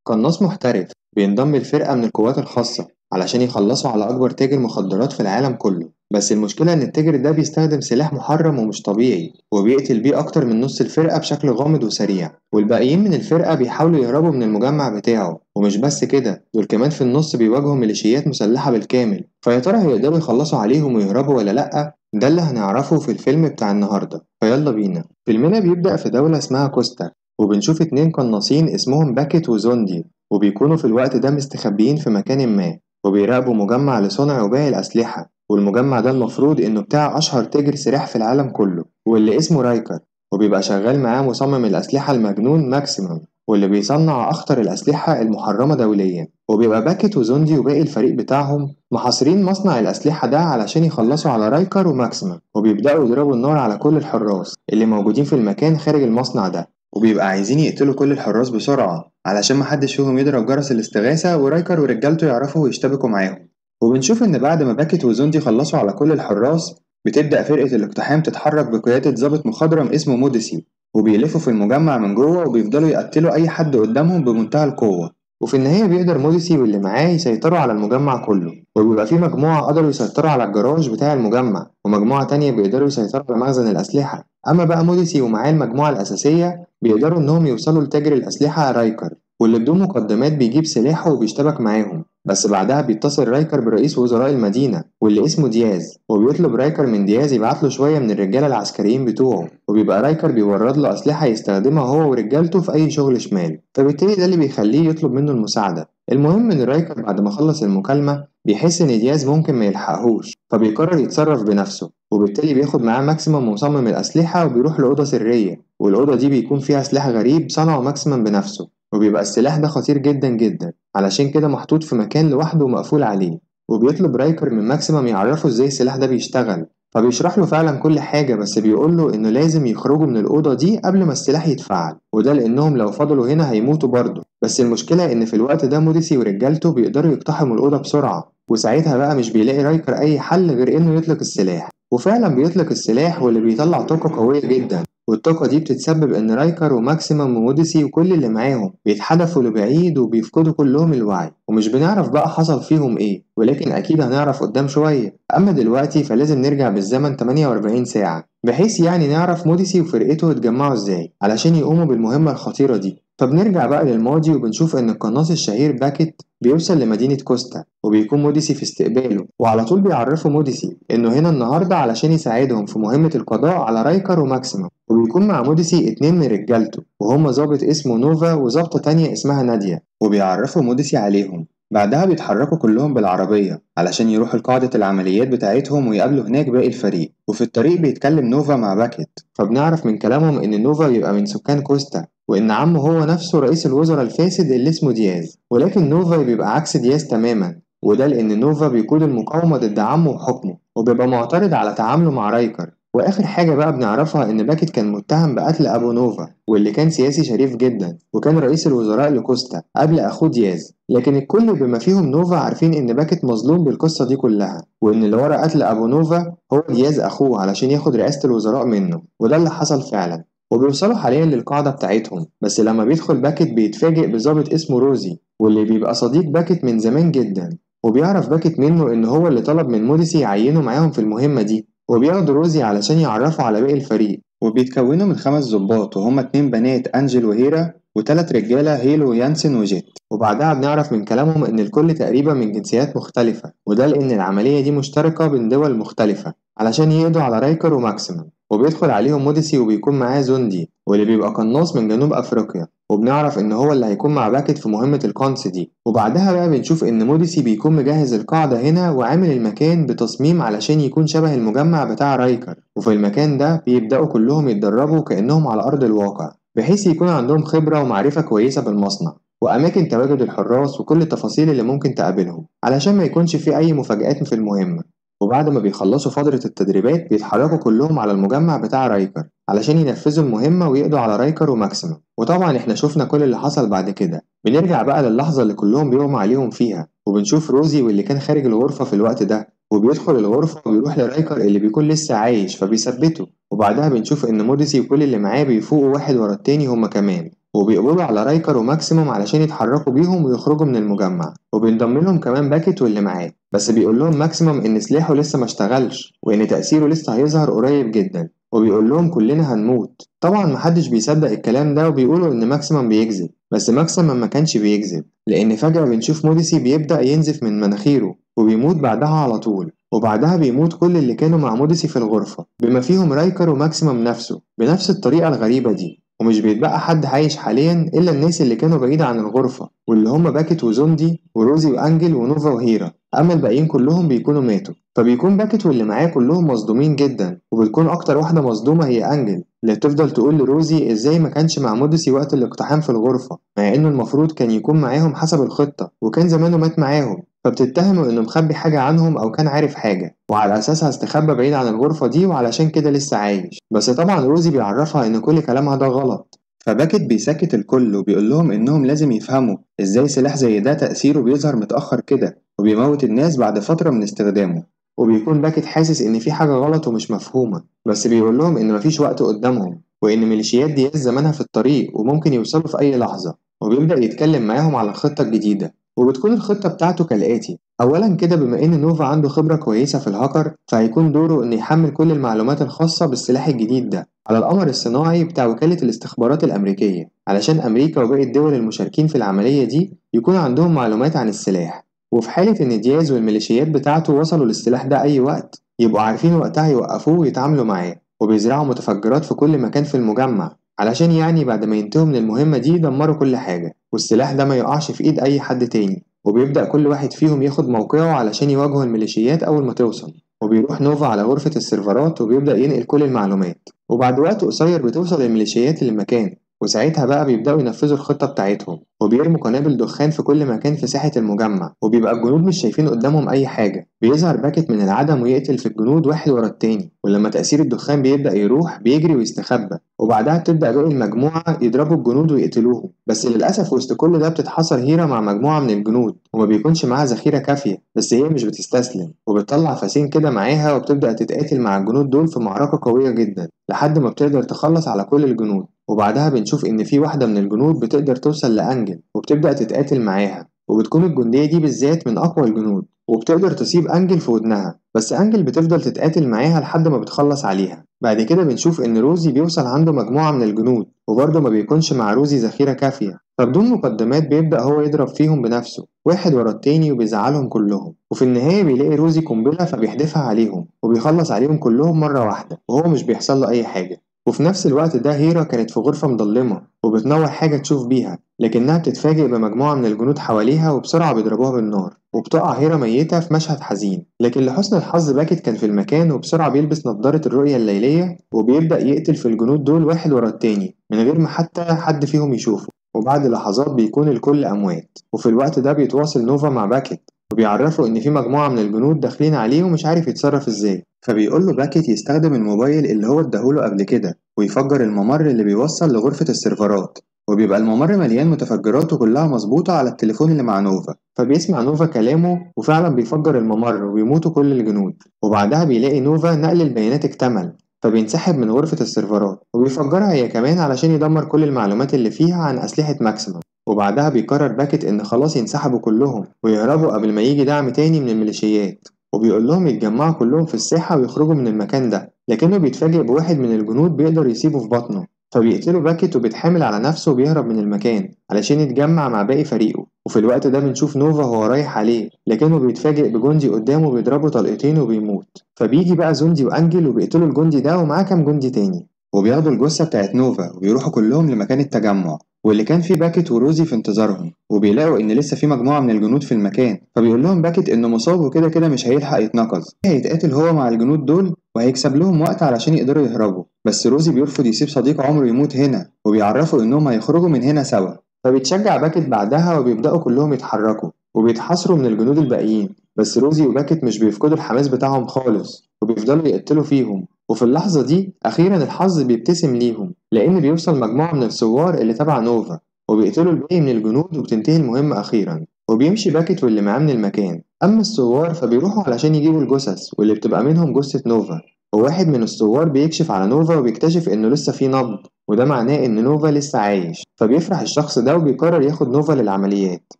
قناص محترف بينضم لفرقة من القوات الخاصة علشان يخلصوا على أكبر تاجر مخدرات في العالم كله. بس المشكلة إن التاجر ده بيستخدم سلاح محرم ومش طبيعي، وبيقتل بيه أكتر من نص الفرقة بشكل غامض وسريع، والباقيين من الفرقة بيحاولوا يهربوا من المجمع بتاعه. ومش بس كده، دول كمان في النص بيواجهوا ميليشيات مسلحة بالكامل. فيا ترى هيقدروا يخلصوا عليهم ويهربوا ولا لأ؟ ده اللي هنعرفه في الفيلم بتاع النهاردة، فيلا بينا. فيلمنا بيبدأ في دولة اسمها كوستا، وبنشوف اتنين قناصين اسمهم باكيت وزوندي، وبيكونوا في الوقت ده مستخبيين في مكان ما، وبيراقبوا مجمع لصنع وبيع الأسلحة. والمجمع ده المفروض إنه بتاع أشهر تاجر سلاح في العالم كله، واللي اسمه رايكر، وبيبقى شغال معاه مصمم الأسلحة المجنون ماكسيمم، واللي بيصنع أخطر الأسلحة المحرمة دوليا. وبيبقى باكيت وزوندي وباقي الفريق بتاعهم محاصرين مصنع الأسلحة ده علشان يخلصوا على رايكر وماكسيمم، وبيبدأوا يضربوا النار على كل الحراس اللي موجودين في المكان خارج المصنع ده، وبيبقى عايزين يقتلوا كل الحراس بسرعة علشان محدش فيهم يضرب جرس الاستغاثة ورايكر ورجالته يعرفوا ويشتبكوا معاهم. وبنشوف إن بعد ما باكيت وزوندي خلصوا على كل الحراس، بتبدأ فرقة الاقتحام تتحرك بقيادة ضابط مخضرم اسمه موديسي، وبيلفوا في المجمع من جوه وبيفضلوا يقتلوا أي حد قدامهم بمنتهى القوة. وفي النهاية بيقدر موديسي واللي معاه يسيطروا على المجمع كله، وبيبقى في مجموعة قدروا يسيطروا على الجراج بتاع المجمع، ومجموعة تانية بيقدروا يسيطروا على مخزن الأسلحة. أما بقى موديسي ومعاه المجموعة الأساسية بيقدروا إنهم يوصلوا لتاجر الأسلحة رايكر، واللي بدون مقدمات بيجيب سلاحه وبيشتبك معاهم. بس بعدها بيتصل رايكر برئيس وزراء المدينة واللي اسمه دياز، وبيطلب رايكر من دياز يبعت له شوية من الرجالة العسكريين بتوعه، وبيبقى رايكر بيورد له أسلحة يستخدمها هو ورجالته في أي شغل شمال، فبالتالي ده اللي بيخليه يطلب منه المساعدة. المهم إن رايكر بعد ما خلص المكالمة بيحس إن دياز ممكن ما يلحقهوش، فبيقرر يتصرف بنفسه، وبالتالي بياخد معاه ماكسيمم مصمم الأسلحة وبيروح لأوضة سرية، والأوضة دي بيكون فيها سلاح غريب صنعه ماكسيمم بنفسه، وبيبقى السلاح ده خطير جدا جدا، علشان كده محطوط في مكان لوحده ومقفول عليه. وبيطلب رايكر من ماكسيمم يعرفه ازاي السلاح ده بيشتغل، فبيشرح له فعلا كل حاجة، بس بيقول له انه لازم يخرجوا من الأوضة دي قبل ما السلاح يتفعل، وده لانهم لو فضلوا هنا هيموتوا برضه. بس المشكلة ان في الوقت ده موديسي ورجالته بيقدروا يقتحموا الأوضة بسرعة، وساعتها بقى مش بيلاقي رايكر أي حل غير انه يطلق السلاح. وفعلا بيطلق السلاح، واللي بيطلع طاقة قوية جدا، والطاقة دي بتتسبب إن رايكر وماكسيمم وموديسي وكل اللي معاهم بيتحدفوا لبعيد وبيفقدوا كلهم الوعي، ومش بنعرف بقى حصل فيهم إيه، ولكن أكيد هنعرف قدام شوية. أما دلوقتي فلازم نرجع بالزمن 48 ساعة، بحيث يعني نعرف موديسي وفرقته اتجمعوا إزاي علشان يقوموا بالمهمة الخطيرة دي. فبنرجع بقى للماضي، وبنشوف إن القناص الشهير باكيت بيوصل لمدينة كوستا، وبيكون موديسي في استقباله، وعلى طول بيعرفوا موديسي إنه هنا النهاردة علشان يساعدهم في مهمة القضاء على رايكر وماكسيمم. وبيكون مع موديسي اتنين من رجالته، وهم ظابط اسمه نوفا وظابطة تانية اسمها نادية، وبيعرفوا موديسي عليهم. بعدها بيتحركوا كلهم بالعربية علشان يروحوا لقاعدة العمليات بتاعتهم ويقابلوا هناك باقي الفريق. وفي الطريق بيتكلم نوفا مع باكيت، فبنعرف من كلامهم إن نوفا بيبقى من سكان كوستا، وإن عمه هو نفسه رئيس الوزراء الفاسد اللي اسمه دياز، ولكن نوفا بيبقى عكس دياز تماما، وده لأن نوفا بيقود المقاومة ضد عمه وحكمه، وبيبقى معترض على تعامله مع رايكر. وآخر حاجة بقى بنعرفها إن باكيت كان متهم بقتل أبو نوفا، واللي كان سياسي شريف جدا وكان رئيس الوزراء لكوستا قبل أخوه دياز، لكن الكل بما فيهم نوفا عارفين إن باكيت مظلوم بالقصة دي كلها، وإن اللي ورا قتل أبو نوفا هو دياز أخوه علشان ياخد رئاسة الوزراء منه، وده اللي حصل فعلا. وبيوصلوا حاليا للقاعدة بتاعتهم، بس لما بيدخل باكيت بيتفاجئ بظابط اسمه روزي، واللي بيبقى صديق باكيت من زمان جدا، وبيعرف باكيت منه إن هو اللي طلب من موديسي يعينه معاهم في المهمة دي. وبياخدوا روزي علشان يعرفوا على باقي الفريق، وبيتكونوا من 5 ظباط، وهما 2 بنات أنجل وهيرا، و3 رجالة هيلو ويانسن وجيت. وبعدها بنعرف من كلامهم إن الكل تقريبا من جنسيات مختلفة، وده لأن العملية دي مشتركة بين دول مختلفة علشان يقضوا على رايكر وماكسيمم. وبيدخل عليهم موديسي وبيكون معاه زوندي، واللي بيبقى قناص من جنوب أفريقيا، وبنعرف إن هو اللي هيكون مع باكيت في مهمة القنص دي. وبعدها بقى بنشوف إن موديسي بيكون مجهز القاعدة هنا وعامل المكان بتصميم علشان يكون شبه المجمع بتاع رايكر، وفي المكان ده بيبدأوا كلهم يتدربوا كأنهم على أرض الواقع، بحيث يكون عندهم خبرة ومعرفة كويسة بالمصنع وأماكن تواجد الحراس وكل التفاصيل اللي ممكن تقابلهم، علشان ما يكونش في أي مفاجآت في المهمة. وبعد ما بيخلصوا فترة التدريبات بيتحركوا كلهم على المجمع بتاع رايكر علشان ينفذوا المهمة ويقضوا على رايكر وماكسيمم. وطبعا احنا شفنا كل اللي حصل بعد كده. بنرجع بقى للحظة اللي كلهم بيغمى عليهم فيها، وبنشوف روزي واللي كان خارج الغرفة في الوقت ده، وبيدخل الغرفة وبيروح لرايكر اللي بيكون لسه عايش فبيثبته. وبعدها بنشوف إن موديسي وكل اللي معاه بيفوقوا واحد ورا التاني هما كمان، وبيقبضوا على رايكر وماكسيموم علشان يتحركوا بيهم ويخرجوا من المجمع، وبينضم لهم كمان باكيت واللي معاه. بس بيقول لهم ماكسيموم إن سلاحه لسه ما اشتغلش وإن تأثيره لسه هيظهر قريب جدا، وبيقول لهم كلنا هنموت. طبعا محدش بيصدق الكلام ده وبيقولوا إن ماكسيموم بيكذب، بس ماكسيموم ما كانش بيكذب، لأن فجأة بنشوف موديسي بيبدأ ينزف من مناخيره وبيموت بعدها على طول. وبعدها بيموت كل اللي كانوا مع موديسي في الغرفة بما فيهم رايكر وماكسيموم نفسه بنفس الطريقة الغريبة دي، ومش بيتبقى حد عايش حاليا إلا الناس اللي كانوا بعيدة عن الغرفة واللي هم باكيت وزوندي وروزي وأنجل ونوفا وهيرا، أما الباقيين كلهم بيكونوا ماتوا. فبيكون باكيت واللي معاه كلهم مصدومين جدا، وبتكون أكتر واحدة مصدومة هي أنجل اللي بتفضل تقول لروزي إزاي ما كانش مع موديسي وقت الاقتحام في الغرفة، مع إنه المفروض كان يكون معاهم حسب الخطة وكان زمانه مات معاهم. فبتتهمه إنه مخبي حاجة عنهم أو كان عارف حاجة، وعلى أساسها استخبى بعيد عن الغرفة دي وعلشان كده لسه عايش. بس طبعا روزي بيعرفها إن كل كلامها ده غلط. فباكيت بيسكت الكل وبيقول لهم إنهم لازم يفهموا إزاي سلاح زي ده تأثيره بيظهر متأخر كده وبيموت الناس بعد فترة من استخدامه. وبيكون باكيت حاسس إن في حاجة غلط ومش مفهومة، بس بيقول لهم إن مفيش وقت قدامهم وإن ميليشيات دياز زمانها في الطريق وممكن يوصلوا في أي لحظة. وبيبدأ يتكلم معاهم على الخطة الجديدة، وبتكون الخطة بتاعته كالآتي: أولا كده بما إن نوفا عنده خبرة كويسة في الهاكر، فهيكون دوره إنه يحمل كل المعلومات الخاصة بالسلاح الجديد ده على القمر الصناعي بتاع وكالة الاستخبارات الأمريكية، علشان أمريكا وباقي الدول المشاركين في العملية دي يكون عندهم معلومات عن السلاح. وفي حالة إن دياز والميليشيات بتاعته وصلوا للسلاح ده أي وقت، يبقوا عارفين وقتها يوقفوه ويتعاملوا معاه، وبيزرعوا متفجرات في كل مكان في المجمع علشان يعني بعد ما ينتهوا من المهمة دي يدمروا كل حاجة والسلاح ده ما يقعش في إيد أي حد تاني. وبيبدأ كل واحد فيهم ياخد موقعه علشان يواجهوا الميليشيات أول ما توصل. وبيروح نوفا على غرفة السيرفرات وبيبدأ ينقل كل المعلومات، وبعد وقت قصير بتوصل الميليشيات للمكان، وساعتها بقى بيبدأوا ينفذوا الخطة بتاعتهم وبيرموا قنابل دخان في كل مكان في ساحة المجمع، وبيبقى الجنود مش شايفين قدامهم أي حاجة. بيظهر باكيت من العدم ويقتل في الجنود واحد ورا التاني، ولما تأثير الدخان بيبدأ يروح بيجري ويستخبى، وبعدها بتبدأ باقي المجموعة يضربوا الجنود ويقتلوهم. بس للأسف وسط كل ده بتتحصر هيرا مع مجموعة من الجنود وما بيكونش معاها ذخيرة كافية، بس هي مش بتستسلم وبتطلع فاسين كده معاها وبتبدأ تتقاتل مع الجنود دول في معركة قوية جدا لحد ما بتقدر تخلص على كل الجنود. وبعدها بنشوف إن في واحدة من الجنود بتقدر توصل لأنجل وبتبدأ تتقاتل معاها، وبتكون الجندية دي بالذات من أقوى الجنود وبتقدر تصيب أنجل في ودنها، بس أنجل بتفضل تتقاتل معاها لحد ما بتخلص عليها. بعد كده بنشوف إن روزي بيوصل عنده مجموعة من الجنود، وبرضه ما بيكونش مع روزي ذخيرة كافية، فبدون مقدمات بيبدأ هو يضرب فيهم بنفسه واحد ورا التاني وبيزعلهم كلهم. وفي النهاية بيلاقي روزي قنبلة فبيحدفها عليهم وبيخلص عليهم كلهم مرة واحدة وهو مش بيحصل له أي حاجة. وفي نفس الوقت ده هيرا كانت في غرفة مظلمة وبتنور حاجة تشوف بيها، لكنها بتتفاجئ بمجموعة من الجنود حواليها وبسرعة بيضربوها بالنار، وبتقع هيرا ميتة في مشهد حزين. لكن لحسن الحظ باكيت كان في المكان وبسرعة بيلبس نظارة الرؤية الليلية وبيبدأ يقتل في الجنود دول واحد ورا التاني من غير ما حتى حد فيهم يشوفه. وبعد لحظات بيكون الكل أموات. وفي الوقت ده بيتواصل نوفا مع باكيت وبيعرفوا إن في مجموعة من الجنود داخلين عليه ومش عارف يتصرف إزاي، فبيقول له باكيت يستخدم الموبايل اللي هو اداهوله قبل كده ويفجر الممر اللي بيوصل لغرفة السيرفرات، وبيبقى الممر مليان متفجرات وكلها مظبوطة على التليفون اللي مع نوفا. فبيسمع نوفا كلامه وفعلا بيفجر الممر وبيموتوا كل الجنود. وبعدها بيلاقي نوفا نقل البيانات اكتمل، فبينسحب من غرفة السيرفرات وبيفجرها هي كمان علشان يدمر كل المعلومات اللي فيها عن أسلحة ماكسيموم. وبعدها بيقرر باكيت إن خلاص ينسحبوا كلهم ويهربوا قبل ما يجي دعم تاني من الميليشيات، وبيقول لهم يتجمعوا كلهم في الساحة ويخرجوا من المكان ده، لكنه بيتفاجئ بواحد من الجنود بيقدر يسيبه في بطنه، فبيقتله باكيت وبيتحامل على نفسه وبيهرب من المكان علشان يتجمع مع باقي فريقه. وفي الوقت ده بنشوف نوفا هو رايح عليه، لكنه بيتفاجئ بجندي قدامه بيضربه طلقتين وبيموت. فبيجي بقى زوندي وأنجل وبيقتلوا الجندي ده ومعاه كام جندي تاني، وبياخدوا الجثة بتاعت نوفا وبيروحوا كلهم لمكان التجمع واللي كان فيه باكيت وروزي في انتظارهم، وبيلاقوا ان لسه في مجموعه من الجنود في المكان. فبيقول لهم باكيت انه مصاب وكده كده مش هيلحق يتنقذ، هيتقاتل هو مع الجنود دول وهيكسب لهم وقت علشان يقدروا يهربوا. بس روزي بيرفض يسيب صديق عمره يموت هنا، وبيعرفوا انهم هيخرجوا من هنا سوا. فبيتشجع باكيت بعدها وبيبداوا كلهم يتحركوا وبيتحاصروا من الجنود الباقيين، بس روزي وباكيت مش بيفقدوا الحماس بتاعهم خالص وبيفضلوا يقتلوا فيهم. وفي اللحظة دي أخيرا الحظ بيبتسم ليهم، لأن بيوصل مجموعة من الثوار اللي تبع نوفا وبيقتلوا الباقي من الجنود وبتنتهي المهمة أخيرا. وبيمشي باكيت واللي معاه من المكان. أما الثوار فبيروحوا علشان يجيبوا الجثث واللي بتبقى منهم جثة نوفا، وواحد من الثوار بيكشف على نوفا وبيكتشف إنه لسه في نبض، وده معناه إن نوفا لسه عايش. فبيفرح الشخص ده وبيقرر ياخد نوفا للعمليات،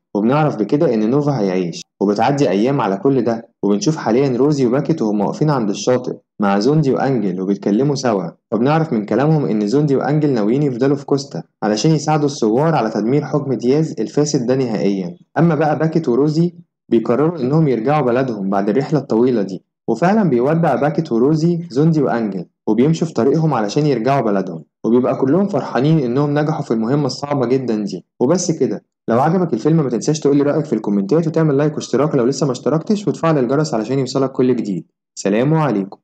وبنعرف بكده إن نوفا هيعيش. وبتعدي أيام على كل ده، وبنشوف حاليا روزي وباكيت وهم واقفين عند الشاطئ مع زوندي وأنجل وبيتكلموا سوا. وبنعرف من كلامهم إن زوندي وأنجل ناويين يفضلوا في كوستا علشان يساعدوا الثوار على تدمير حكم دياز الفاسد ده نهائيا. أما بقى باكيت وروزي بيقرروا إنهم يرجعوا بلدهم بعد الرحلة الطويلة دي، وفعلا بيودع باكيت وروزي زوندي وأنجل وبيمشوا في طريقهم علشان يرجعوا بلدهم، وبيبقى كلهم فرحانين إنهم نجحوا في المهمة الصعبة جدا دي. وبس كده، لو عجبك الفيلم ما تنساش تقولي رأيك في الكومنتات، وتعمل like واشتراك لو لسه ما اشتركتش، وتفعل الجرس علشان يوصلك كل جديد. سلام عليكم.